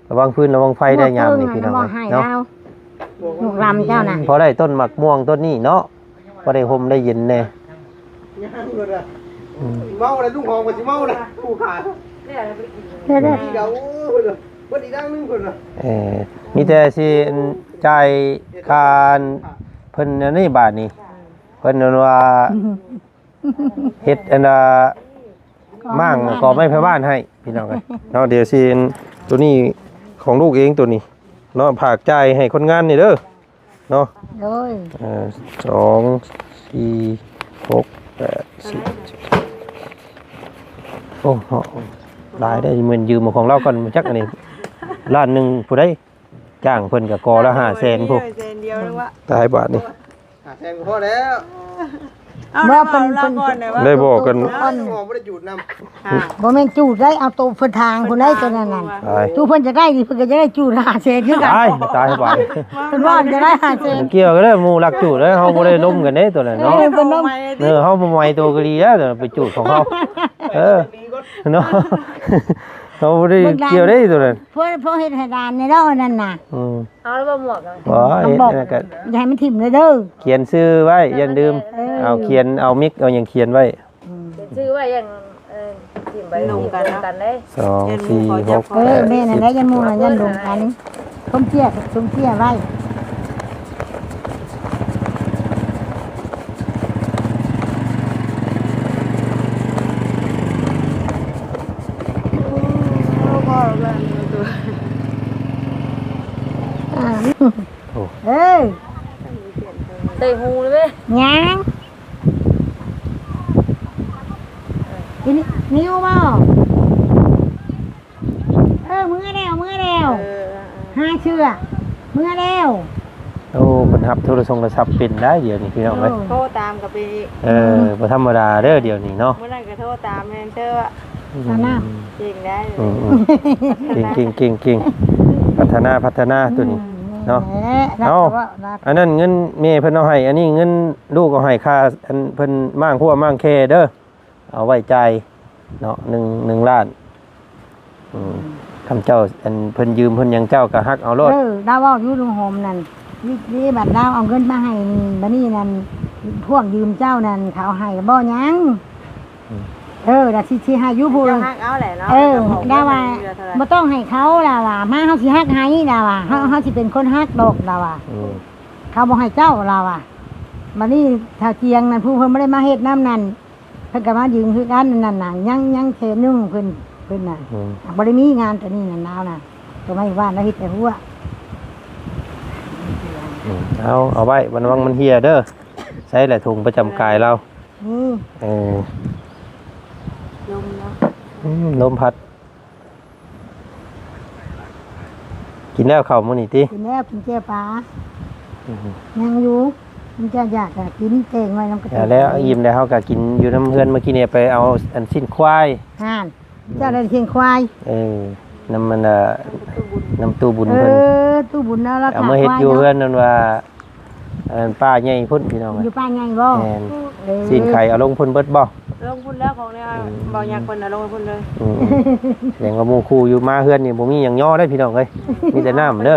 ໆ ລະວັງຟືນລະວັງໄຟໄດ້ຍາມນີ້ພີ່ນ້ອງເນາະ ລູກລຳເຈົ້ານະ ພໍໄດ້ຕົ້ນໝາກມ່ວງຕົ້ນນີ້ເນາະ ພໍໄດ້ຮົ່ມໄດ້ເຢັນແດ່ ຍັງເພິ່ນວ່າ ອືມ ເມົາແລ້ວ ລຸງຫອມກໍຊິເມົາແລ້ວ ຜູ້ຂາຍ ເດີໆ ນີ້ກໍ ໂອ້ ເພິ່ນວ່າ ເບິດອີກຢ່າງໜຶ່ງເພິ່ນວ່າ ເອີ ມີແຕ່ຊິຈ່າຍຄ່າເພິ່ນອັນນີ້ບາດນີ້ ເພິ່ນນັ້ນວ່າ ເຮັດອັນນ່າ ມ້າງ ກໍ່ໄມ້ໄພບ້ານໃຫ້ພີ່ນ້ອງເອີຍເນາະ ດຽວຊິ ໂຕນີ້ຂອງລູກເອງໂຕນີ້ເນາະ ຝາກຈ່າຍໃຫ້ຄົນງານນີ້ເດີເນາະ ໂດຍ ເອີ ສອງ ສີ່ ຫົກ ແປດ ສິບ ໂອ້ ຫຼາຍໄດ໋ ແມ່ນຢືມເອົາຂອງລາວກ່ອນ ຈັກອັນນີ້ ລ້ານໜຶ່ງຜູ້ໃດ ຈ້າງເພິ່ນກໍກໍ່ລະຫ້າແສນພຸ້ນ ແສນດຽວໜຶ່ງວະ ຕາຍບາດນີ້ ຫ້າແສນກໍພໍແລ້ວ ເອົາ ບໍ່ ເພິ່ນ ເພິ່ນ ໄດ້ບອກກັນ ບໍ່ໄດ້ຈູດນຳ ບໍ່ແມ່ນຈູດໄດ້ ເອົາໂຕເພິ່ນທາງພຸ້ນໄດ໋ ໂຕນັ້ນນະ ຕາຍ ໂຕເພິ່ນຈະໄດ້ນີ້ ເພິ່ນກໍຈະໄດ້ຈູດຫ້າແສນຄືກັນ ຕາຍ ຕາຍບາດ ເພິ່ນວ່າຈະໄດ້ຫ້າແສນ ກ່ຽວກັນເດີ ໝູ່ລັກຈູດເດີ ເຮົາບໍ່ໄດ້ລົມກັນເດ້ໂຕນັ້ນເນາະ ເອີ ເພິ່ນລົມ ເອີ ເຮົາບໍ່ໄໝໂຕກໍດີແລ້ວ ໄປຈູດຂອງເຮົາ ເອີ ເນາະ ເຮົາບໍ່ໄດ້ກ່ຽວເດ້ໂຕນັ້ນ ພວກ ພວກເຮັດໃຫ້ຫຼານນີ້ເນາະ ອັນນັ້ນນະ ອືມ ເອົາແລ້ວບໍ່ໝວກ ບໍ່ ເຮັດແລ້ວກໍ ຢ່າໃຫ້ມັນຖິ້ມເດີ ຂຽນຊື່ໄວ້ ຢ່າລືມ ເອີ ເອົາຂຽນ ເອົາມິກ ເອົາຫຍັງຂຽນໄວ້ ອືມ ຂຽນຊື່ໄວ້ ຢ່າ ເອີ ຖິ້ມໄວ້ ລົມກັນເນາະ ກັນເດ້ ສອງ ສີ່ ຫົກ ເອີ ແປດ ແມ່ນຫັ້ນແຫຼະ ຢ້ານໝູ່ນະ ຢ້ານລົມກັນ ສົມເຈ້ຍ ສົມເຈ້ຍໄວ້ ໂອ້ ອ່າ ໂອ້ ເອີ ເຕະຫູເລີຍເວີຍ ຫຍັງ ອີນີ້ ນິວບໍ່? ເອີ ເມືອແລ້ວ ເມືອແລ້ວ ເອີ ເອີ ເອີ ຫາເຊື່ອ ເມືອແລ້ວ ໂອ້ ເພິ່ນຮັບໂທລະສົງລະສັບເປັນໄດ໋ ດຽວນີ້ພີ່ນ້ອງເອີຍ ໂທຕາມກໍເປັນອີກ ເອີ ບໍ່ທຳມະດາເດີ ດຽວນີ້ເນາະ ມື້ນັ້ນກໍໂທຕາມແມ່ນເຊື່ອ ອືມ ສະນາມ ເກັ່ງໄດ໋ ອືມໆ ເກັ່ງໆໆໆ ພັດທະນາ ພັດທະນາ ອືມ ໂຕນີ້ເນາະ ແມ່ນແຫຼະ ເອົາ ອັນນັ້ນເງິນແມ່ເພິ່ນເອົາໃຫ້ ອັນນີ້ເງິນລູກເອົາໃຫ້ ຄ່າ ອັນເພິ່ນມ້າງຮົ້ວມ້າງແຄເດີ ເອົາໄວ້ຈ່າຍເນາະ ໜຶ່ງ ໜຶ່ງລ້ານ ອືມ ອືມ ຄັນເຈົ້າ ອັນເພິ່ນຢືມເພິ່ນຫຍັງ ເຈົ້າກໍຫັກເອົາໂລດ ເອີ ລາວເວົ້າຢູ່ລຸງໂຮມນັ້ນ ນີ້ ນີ້ບັດລາວເອົາເງິນມາໃຫ້ ບັດນີ້ນັ້ນ ພວກຢືມເຈົ້ານັ້ນ ເຂົາໃຫ້ບໍ່ຫຍັງ ອືມ ເອີ ລະຊິ ຊິໃຫ້ຢູ່ພຸ້ນ ເຈົ້າຫັກເອົາແຫຼະເນາະ ເອີ ລາວວ່າບໍ່ຕ້ອງໃຫ້ເຂົາ ລາວວ່າ ມາເຮົາຊິຫັກໃຫ້ ລາວວ່າ ເຮົາ ເຮົາຊິເປັນຄົນຫັກດອກ ລາວວ່າ ອືມ ເຂົາບໍ່ໃຫ້ເຈົ້າ ລາວວ່າ ບັດນີ້ຖ້າຈຽງນັ້ນ ຜູ້ເພິ່ນບໍ່ໄດ້ມາເຮັດນຳນັ້ນ ເພິ່ນກໍມາຢືມຄືກັນ ນັ້ນນະ ຍັງ ຍັງແສນໜຶ່ງເພິ່ນ ເພິ່ນນະ ອືມ ບໍ່ໄດ້ມີງານຕົວນີ້ນະ ລາວນະ ຕົວໄມ້ບ້ານລາວເຮັດແຕ່ຫົວ ອືມ ເອົາ ເອົາໄວ້ ວັນວັງມັນເຫ່ຍເດີ ໃຊ້ແຫຼະຖົງປະຈຳກາຍລາວ ນີ້ ເອີ ລົມເນາະ ອືມ ລົມພັດ ກິນແລ້ວເຂົ້າມື້ນີ້ຕິ? ກິນແລ້ວ ກິນແຈ່ວປາ ອືມ ຍັງຢູ່ ມັນຈະຢາກກະກິນແກງໄວ້ນຳກະ ແລ້ວ ແລ້ວອີ່ມແລ້ວເຮົາກະກິນຢູ່ນຳເຮືອນ ມື້ກີ້ນີ້ໄປເອົາອັນຊີ້ນຄວາຍ ຫັ້ນ ເຈົ້າໄດ້ຊີ້ນຄວາຍ ເອີ ນຳມັນ ນຳຕູ້ບຸນ ເອີ ເພິ່ນ ຕູ້ບຸນເນາະ ລາວ ເອົາມາເຮັດຢູ່ເຮືອນນັ້ນວ່າ ອັນນັ້ນ ປ່າໃຫຍ່ພຸ້ນພີ່ນ້ອງ ຢູ່ປ່າໃຫຍ່ບໍ່? ແມ່ນ ເອີ ຊີ້ນໄກ່ເອົາລົງພຸ້ນເບິດບໍ່? ລົງພຸ້ນແລ້ວ ຂອງແນວ ອືມ ເບົາຍັກເພິ່ນເອົາລົງໄປພຸ້ນເລີຍ ອືມ ແສດງວ່າໝູ່ຄູ່ຢູ່ມາເຮືອນນີ້ບໍ່ມີຫຍັງຍໍເດ້ພີ່ນ້ອງເອີຍ ມີແຕ່ນ້ຳເດີ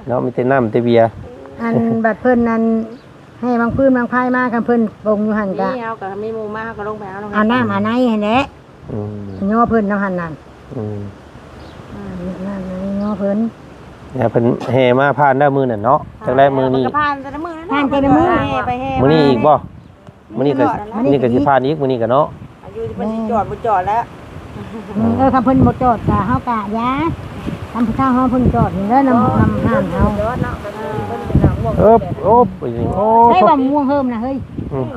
ເນາະ ມີແຕ່ນ້ຳແຕ່ເບຍ ອັນບັດເພິ່ນນັ້ນ ແຫ່ບັ້ງຟືນບັ້ງໄຟມາ ຄັນເພິ່ນປົງຢູ່ຫັ້ນກະ ນີ້ເຮົາກະມີໝູ່ມາ ເຮົາກະລົງໄປເອົາ ເອົານ້ຳເອົາໃນຫັ້ນແຫຼະ ອືມ ຍໍເພິ່ນນຳຫັ້ນນັ້ນ ອືມ ອ່າ ຍໍເພິ່ນ ແລ້ວເພິ່ນແຫ່ມາຜ່ານແລ້ວມື້ນັ້ນເນາະ ຈັ່ງໃດມື້ນີ້ ຜ່ານແຕ່ລະມື້ ຜ່ານແຕ່ລະມື້ ແຫ່ໄປແຫ່ມາ ມື້ນີ້ອີກບໍ່? ມື້ນີ້ກະ ມື້ນີ້ກະຊິຜ່ານອີກ ມື້ນີ້ກະເນາະ ຢູ່ທີ່ເພິ່ນຊິຈອດບໍ່ຈອດແລ້ວ ອືມ ເອີ ຄັນເພິ່ນບໍ່ຈອດກະເຮົາກະຢ່າ ຄັນຜູ້ເຖົ້າເຮົາເພິ່ນຈອດນີ້ແຫຼະ ນຳ ນຳຮ້ານເຮົາ ເອີ ໂອບ ໂອບ ໂອ້ ໃຫ້ວ່າມ່ວງເຮີມນະເຮີ້ຍ ອືມ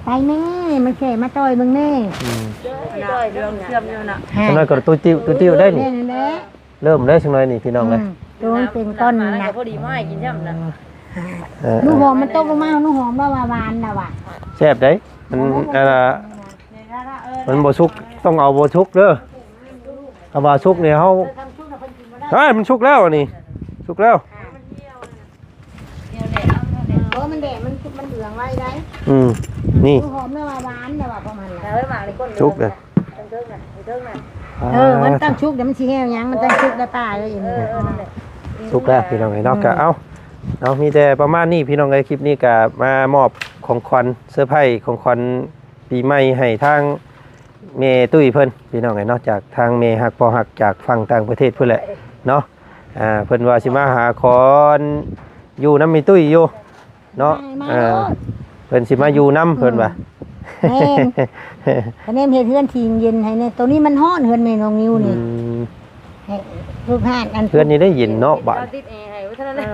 ໄປແມ່ ມັນແຄ່ມາຕ່ອຍເບິ່ງແມ່ ອືມ ເຊື່ອມຢູ່ນະ ຊັ້ນນັ້ນກະຕຸ້ຍຕິ້ວ ຕຸ້ຍຕິ້ວໄດ້ນີ້ ແມ່ນແຫຼະ ເລີ່ມໄດ້ຈັກໜ້ອຍນີ້ພີ່ນ້ອງເອີຍ ອືມ ໂຕມັນເປັນກ້ອນນີ້ນະ ພໍດີມາໃຫ້ກິນຊ້ຳນະ ເອີ ໜູຫອມມັນຕົກລົງມາ ໜູຫອມລາວວ່າຫວານລາວວ່າ ແຊບເດ້ ມັນ ອັນນ່າ ມັນບໍ່ສຸກ ຕ້ອງເອົາບໍ່ສຸກເດີ ຖ້າວ່າສຸກນີ້ເຮົາ ເອີ ມັນສຸກແລ້ວອັນນີ້ ສຸກແລ້ວ ເອີ ມັນແດດ ມັນ ມັນເຫຼືອງໄວໄດ໋ ອືມ ນີ້ ໜູຫອມລາວວ່າຫວານລາວວ່າ ປະມານນັ້ນ ສຸກເດ້ ເທິງໆນະ ເທິງໆນະ ເອີ ມັນຕ້ອງສຸກ ດຽວມັນຊິແຫ້ວຫຍັງ ມັນຕ້ອງສຸກໄດ້ປ້າເອີຍ ເອີ ເອີ ນັ້ນແຫຼະ ສຸກແລ້ວພີ່ນ້ອງເອີຍເນາະ ອືມ ກະເອົາ ເອົາ ມີແຕ່ປະມານນີ້ພີ່ນ້ອງເອີຍ ຄລິບນີ້ກະມາມອບຂອງຂວັນ ເຊີໄພຂອງຂວັນປີໃໝ່ໃຫ້ທາງແມ່ຕຸ້ຍເພິ່ນພີ່ນ້ອງເອີຍເນາະ ຈາກທາງແມ່ຮັກພໍ່ຮັກ ຈາກຝັ່ງຕ່າງປະເທດພຸ້ນແຫຼະເນາະ ອ່າ ເພິ່ນວ່າຊິມາຫາຂໍຢູ່ນຳແມ່ຕຸ້ຍຢູ່ ເນາະ ມາ ເອີ ມາໂລດ ເພິ່ນຊິມາຢູ່ນຳ ອືມ ເພິ່ນວ່າ ແມ່ນ ກະແນມເຮັດເຮືອນທີ່ເຢັນໃຫ້ແດ່ ໂຕນີ້ມັນຮ້ອນ ເຮືອນແມ່ນ້ອງນິວນີ້ ອືມ ໃຫ້ລູກຮ້ານ ອັນ ເຮືອນນີ້ໄດ້ເຢັນເນາະ ບາດ ເອົາຕິດແອໃຫ້ວ່າຊັ້ນນະ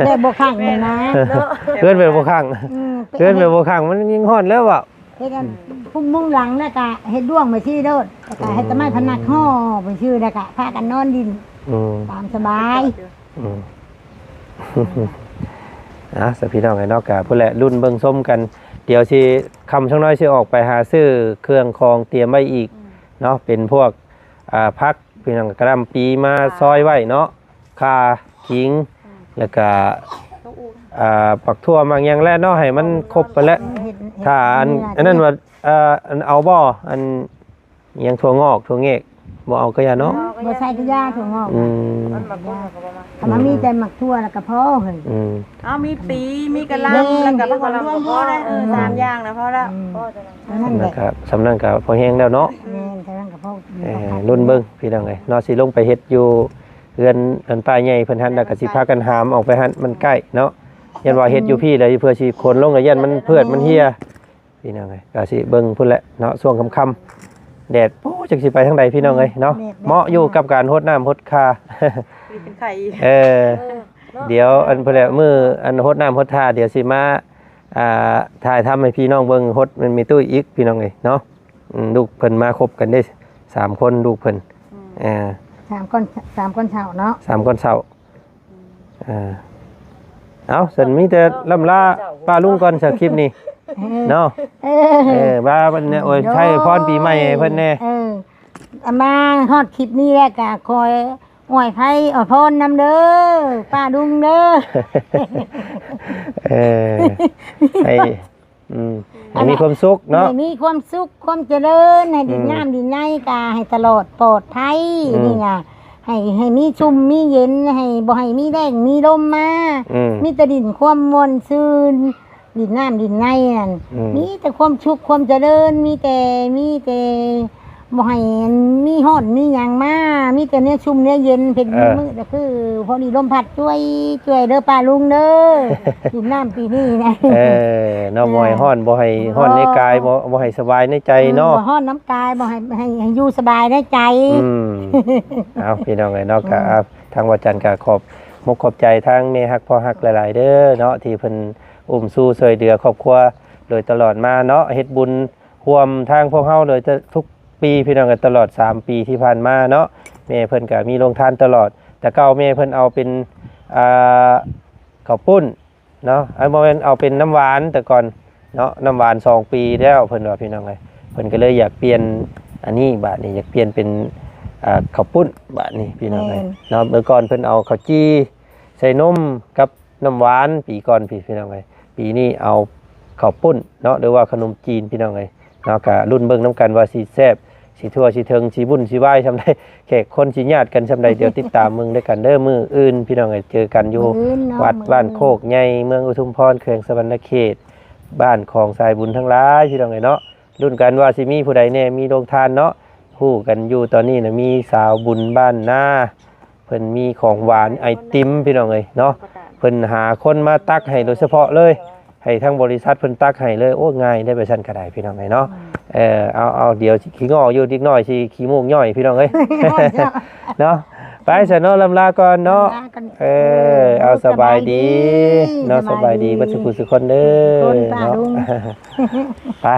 ແບບບໍ່ຂັງນີ້ນະ ເນາະ ເຮືອນແບບບໍ່ຂັງ ອືມ ເຮືອນແບບບໍ່ຂັງ ມັນຍິ່ງຮ້ອນແລ້ວເວົ້າ ເຮັດອັນ ອືມ ພຸ້ນມຸງຫຼັງ ແລ້ວກະເຮັດດ້ວງໄປຊີ້ໂລດ ແລ້ວກະເຮັດແຕ່ໄມ້ພະນັກຫໍ່ໄປຊື່ ແລ້ວກະພາກັນນອນດິນ ອືມ ຕາມສະບາຍ ອືມ ອ່າ ສະພີ່ນ້ອງເອີຍເນາະ ກະພຸ້ນແຫຼະ ລຸ້ນເບິ່ງຊົມກັນ ດຽວຊິ ຄ່ຳສັກໜ້ອຍຊິອອກໄປຫາຊື້ເຄື່ອງຂອງຕຽມໄວ້ອີກ ອືມ ເນາະ ເປັນພວກ ອ່າ ຜັກ ພີ່ນ້ອງ ກະຫຼ່ຳປີມາ ອ່າ ຊອຍໄວ້ເນາະ ຂ່າ ຂີງ ອືມ ແລ້ວກະ ອ່າ ບັກຖົ່ວ ໝາກຫຍັງແຫຼະເນາະ ໃຫ້ມັນຄົບຫັ້ນແຫຼະ ເຮັດ ເຮັດ ຖ້າອັນ ເຮັດ ອັນນັ້ນວ່າ ອ່າ ອັນ ເອົາບໍ່ ອັນ ອີ່ຫຍັງ ຖົ່ວງອກ ຖົ່ວແງກ ບໍ່ເອົາກະຢ່າເນາະ ບໍ່ໃສ່ກະຢ່າຖົ່ວງອກ ອືມ ມັນບໍ່ ຖ້າມັນມີແຕ່ໝາກຖົ່ວແລ້ວກະພໍເຮີ້ຍ ອືມ ເອົາ ມີປີ ມີກະຫຼ່ຳ ແລ້ວກະຜັກກະຫຼໍ່ກໍພໍແລ້ວ ເອີ ສາມຢ່າງນະພໍແລ້ວ ອືມ ພໍແລ້ວ ອັນນັ້ນແຫຼະ ແລ້ວກະ ສ່ຳນັ້ນກະພໍແຮງແລ້ວເນາະ ແມ່ນ ສ່ຳນັ້ນກະພໍ ເອີ ລຸ້ນເບິ່ງພີ່ນ້ອງເອີຍເນາະ ຊິລົງໄປເຮັດຢູ່ເຮືອນອັນປ້າໃຫຍ່ເພິ່ນຫັ້ນ ແລ້ວກະຊິພາກັນຫາມອອກໄປຫັ້ນ ມັນໃກ້ເນາະ ຢ້ານວ່າເຮັດຢູ່ພີ້ແລ້ວ ເພື່ອຊິຂົນລົງ ກະຢ້ານມັນເຜືອດມັນເຫ່ຍ ພີ່ນ້ອງເອີຍ ກະຊິເບິ່ງພຸ້ນແຫຼະເນາະ ຊ່ວງຄ່ຳໆ ແດດ ໂອ້ ຈັກຊິໄປທາງໃດພີ່ນ້ອງເອີຍເນາະ ແດດ ເໝາະຢູ່ກັບການຫົດນ້ຳຫົດຄາ ເປັນໄຂ້ອີກ ເອີ ເອີ ເນາະ ດຽວອັນພຸ້ນແຫຼະ ມື້ອັນຫົດນ້ຳຫົດທ່າ ດຽວຊິມາ ອ່າ ຖ່າຍທຳໃຫ້ພີ່ນ້ອງເບິ່ງ ຫົດແມ່ຕຸ້ຍອີກພີ່ນ້ອງເອີຍເນາະ ອືມ ລູກເພິ່ນມາຄົບກັນເດ້ ສາມຄົນ ລູກເພິ່ນ ອືມ ເອີ ສາມຄົນ ສາມຄົນເຖົ້າເນາະ ສາມຄົນເຖົ້າ ອ່າ ເອົາ ຊັ້ນມີແຕ່ລ່ຳລາປ້າລຸງກ່ອນສະ ຄລິບນີ້ ເອີ ເນາະ ເອີ ເອີ ວ່າເພິ່ນໂອຍ ໂດຍ ໃຫ້ພອນປີໃໝ່ໃຫ້ເພິ່ນແດ່ ເອີ ມາຮອດຄລິບນີ້ແລ້ວກະຂໍອວຍໄພອວຍພອນນຳເດີ ປ້າລຸງເດີ ເອີ ໃຫ້ ອືມ ໃຫ້ມີຄວາມສຸກເນາະ ໃຫ້ມີຄວາມສຸກຄວາມຈະເລີນ ໃຫ້ດິນ ອືມ ນ້ຳດິນໃນກະໃຫ້ຕະຫຼອດປອດໄພ ອືມ ນີ້ນະ ໃຫ້ ໃຫ້ມີຊຸ່ມມີເຢັນ ໃຫ້ບໍ່ໃຫ້ມີແລ້ງມີລົມມາ ອືມ ມີແຕ່ດິນຄວາມມ່ວນຊື່ນ ດິນນ້ຳດິນໃນນັ້ນ ອືມ ມີແຕ່ຄວາມສຸກຄວາມຈະເລີນ ມີແຕ່ ມີແຕ່ ບໍ່ໃຫ້ອັນມີຮ້ອນມີຫຍັງມາ ມີແຕ່ແນວຊຸ່ມແນວເຢັນ ເປັນ ເອີ ມື້ລະຄືພໍດີລົມພັດຈວຍໆເດີປ້າລຸງເດີ ກິນນ້ຳປີນີ້ນະ ເອີ ເນາະ ເອີ ບໍ່ໃຫ້ຮ້ອນ ບໍ່ໃຫ້ຮ້ອນໃນກາຍ ບໍ່ ບໍ່ໃຫ້ສະບາຍໃນໃຈເນາະ ອືມ ບໍ່ຮ້ອນນຳກາຍ ບໍ່ໃຫ້ ໃຫ້ ໃຫ້ຢູ່ສະບາຍໃນໃຈ ອືມ ເອົາ ພີ່ນ້ອງເອີຍເນາະ ອືມ ກະ ອ່າ ທາງວາຈັນກະຂອບມຸກຂອບໃຈທາງແມ່ຮັກພໍ່ຮັກຫຼາຍໆເດີເນາະ ທີ່ເພິ່ນອຸ້ມຊູຊ່ວຍເຫຼືອຄອບຄົວໂດຍຕະຫຼອດມາເນາະ ເຮັດບຸນ ຮ່ວມທາງພວກເຮົາໂດຍ ທຸກປີພີ່ນ້ອງ ຕະຫຼອດສາມປີທີ່ຜ່ານມາເນາະ ແມ່ເພິ່ນກະມີໂຮງທານຕະຫຼອດ ແຕ່ເກົ່າແມ່ເພິ່ນເອົາເປັນ ອ່າ ເຂົ້າປຸ້ນ ເນາະ ອັນບໍ່ແມ່ນເອົາເປັນນ້ຳຫວານແຕ່ກ່ອນເນາະ ນ້ຳຫວານສອງປີແລ້ວເພິ່ນວ່າ ພີ່ນ້ອງເອີຍ. ເພິ່ນກໍເລີຍຢາກປ່ຽນອັນນີ້ ບາດນີ້ຢາກປ່ຽນເປັນ ອ່າ ເຂົ້າປຸ້ນ ບາດນີ້ ພີ່ນ້ອງເອີຍ ແມ່ນ ເນາະ. ເມື່ອກ່ອນເພິ່ນເອົາເຂົ້າຈີ່ໃສ່ນົມກັບນ້ຳຫວານ ປີກ່ອນພີ້ ພີ່ນ້ອງເອີຍ. ປີນີ້ເອົາເຂົ້າປຸ້ນເນາະ ຫຼືວ່າຂະໜົມຈີນ ພີ່ນ້ອງເອີຍເນາະ. ກະລຸ້ນເບິ່ງນຳກັນວ່າຊິແຊບ ຊິທົ່ວ ຊິເຖິງ ຊິວຸ້ນຊິວາຍຊ່ຳໃດ ແຂກຄົນຊິຍາດກັນຊ່ຳໃດ. ດຽວຕິດຕາມເບິ່ງນຳກັນເດີ ມື້ອື່ນ ພີ່ນ້ອງເອີຍ ເຈີກັນຢູ່ ມື້ອື່ນເນາະ ວັດ ມື້ອື່ນ ບ້ານໂຄກໃຫຍ່ ເມືອງອຸທຸມພອນ ແຂວງສະຫວັນນະເຂດ ບ້ານຂອງສາຍບຸນທັງຫຼາຍ ພີ່ນ້ອງເອີຍເນາະ. ລຸ້ນກັນວ່າຊິມີຜູ້ໃດແດ່ ມີໂຮງທານເນາະ. ຮູ້ກັນຢູ່ຕອນນີ້ນະ ມີສາວບຸນບ້ານນາ ເພິ່ນມີຂອງຫວານໄອຕິມ ພີ່ນ້ອງເອີຍເນາະ. ເພິ່ນຫາຄົນມາຕັກໃຫ້ໂດຍສະເພາະເລີຍ ໃຫ້ທາງບໍລິສັດເພິ່ນຕັກໃຫ້ເລີຍ. ໂອ້ ງ່າຍໄດ໋ ແບບຊັ້ນກໍໄດ້ ພີ່ນ້ອງເອີຍເນາະ. ເອີ ເອົາ ເອົາ ດຽວຊິຂີ້ງໍ້ຢູ່ ເດັກນ້ອຍຊິຂີ້ມູກຍ້ອຍ ພີ່ນ້ອງເອີຍ ເນາະ. ໄປຊະເນາະ ລ່ຳລາກ່ອນເນາະ. ເອີ ເອົາ ສະບາຍດີເນາະ ສະບາຍດີເບິດສູ່ຜູ້ສູ່ຄົນເດີເນາະ. ໄປ.